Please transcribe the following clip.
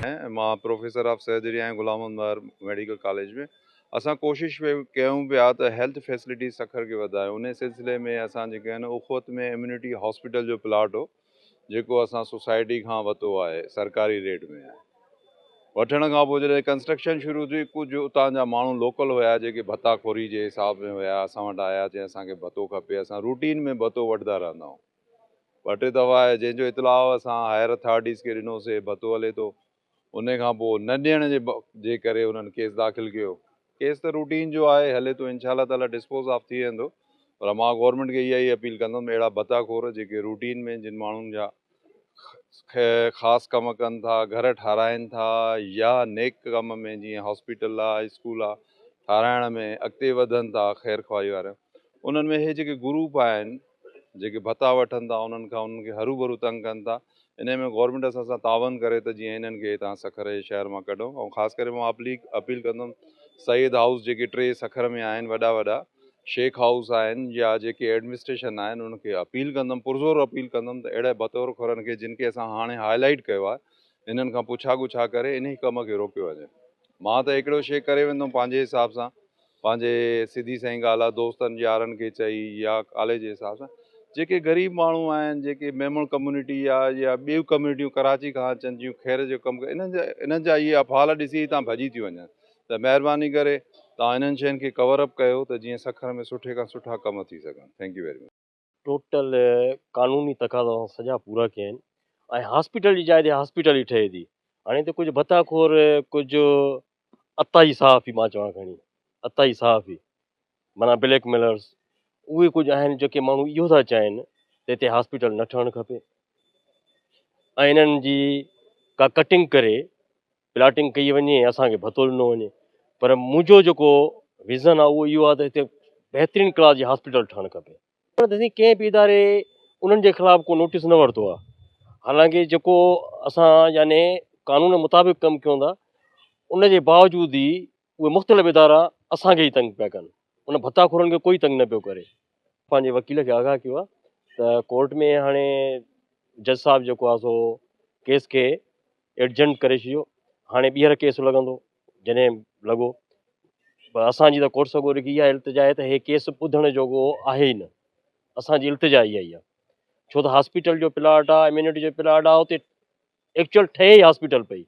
مان professor of surgery آهيان غلام محمد مهر medical college ۾ اسان ڪوشش پئي ڪيون پيا ته هيلٿ فيسلٽي سکر کي وڌايون انهي سلسلي ۾ اسان جيڪي آهن اخوت ۾ اميونٽي هاسپيٽل جو پلاٽ هو جيڪو اسان سوسائٽي کان وتو آهي سرڪاري ريٽ ۾ آهي وٺڻ کان پوء جڏهن ڪنسٽرڪشن شروع ٿي ڪجهه اتان جا ماڻهو لوڪل هيا جيڪي ڀتا خوري جي حساب ۾ هيا اسان وٽ آيا چي اسان کي ڀتو کپي اسان روٽين ۾ ڀتو وٺندا رهندا آهيون ٻه ٽي دفعا آهي جنهن جو اطلاع اسان هائر اٿارٽيز کي ڏنوسي ڀتو هلي ٿو ان کان پوء نه ڏيڻ جي جي ڪري انهن ڪيس داخل ڪيو ڪيس ته روٽين جو آهي هلي ٿو انشاء الله تعالي ڊسپوز آف ٿي ويندو پر مان گورنمينٽ کي اها ئي اپيل ڪندم اهڙا ڀتا خور جيڪي روٽين ۾ جن ماڻهن جا خاص ڪم ڪن ٿا گهر ٺاراهين ٿا يا نيڪ ڪم ۾ جيئن هاسپيٽل آ اسڪول آ ٺاراهڻ ۾ اڳتي وڌن ٿا خير خواهي وارا انهن ۾ هي جيڪي گروپ آهن جيڪي ڀتا وٺن ٿا انهن کان انهن کي هروڀرو تنگ ڪن ٿا انهي ۾ گورنمينٽ اسان سان تعاون ڪري ته جيئن انهن کي هتان سکر جي شهر مان ڪڍون ۽ خاص ڪري مان اپيل ڪندم سيد هائوس جيڪي ٽي سکر ۾ آهن وڏا وڏا شيخ هائوس آهن يا جيڪي ايڊمنسٽريشن آهن انهن کي اپيل ڪندم پرزور اپيل ڪندم ته اهڙي ڀتور خورن کي جن کي اسان هاڻي هائي لائيٽ ڪيو آهي انهن کان پڇا ڳڇا ڪري انهي ڪم کي روڪيو وڃي مان ته هڪڙو شيء ڪري ويندم پنهنجي حساب سان پنهنجي سڌي سئين ڳالهه آ دوستن يارن کي چئي يا ڪاليج جي حساب سان جيڪي غريب ماڻهو آهن جيڪي ميمڻ ڪميونٽي آ يا ٻيون ڪميونٽيون ڪراچي کان اچن ٿيون خير جو ڪم انهن جا انهن جا اهي افعال ڏسي هتان ڀڄي ٿيون وڃن ته مهرباني ڪري توهان انهن شين کي ڪور اپ ڪيو ته جيئن سکر ۾ سٺي کان سٺا ڪم ٿي سگهن thank you very much. Total قانوني تقاضا سڄا پورا ڪيا آهن ۽ هاسپيٽل جي جاء تي هاسپيٽل ئي ٺهي ٿي هاڻي ته ڪجهه ڀتا خور ڪجهه عطائي صحافي مان چوان کڻي عطائي صحافي معنيٰ بليڪ ميلرز اهي ڪجهه آهن جيڪي ماڻهو اهو ٿا چاهين ته هتي هاسپيٽل نه ٺهڻ کپي ۽ انهن جي ڪا ڪٽنگ ڪري پلاٽنگ ڪئي وڃي ۽ اسان کي ڀتو ڏنو وڃي پر منهنجو جيڪو ويزن آهي اهو اهو آهي ته هتي بهترين ڪلاس جي هاسپيٽل ٺهڻ کپي. پر تيسين ڪنهن به اداري انهن جي خلاف ڪو نوٽيس نه ورتو آهي حالانڪه جيڪو اسان يعني قانون مطابق ڪم ڪيون ٿا ان جي باوجود ئي اهي مختلف ادارا اسان کي ئي تنگ پيا ڪن ان ڀتا خورن کي ڪوئي تنگ نه پيو ڪري. پنهنجي وڪيل کي آگاهه ڪيو آهي ته ڪورٽ ۾ هاڻي جج صاحب جيڪو آهي سو ڪيس کي ايڊجنٽ ڪري ڇڏيو هاڻي ٻيهر ڪيس لڳندو جڏهن لڳو پر اسان جي ته ڪورٽ سڳوري کي اها التجا آهي ته هي ڪيس ٻڌڻ جوڳو آهي ئي نه اسان جي التجا اها ئي آهي ڇو ته هاسپيٽل جو پلاٽ آهي اميونٽي جو پلاٽ آهي اتي ايڪچوئل ٺهي ئي هاسپيٽل پئي.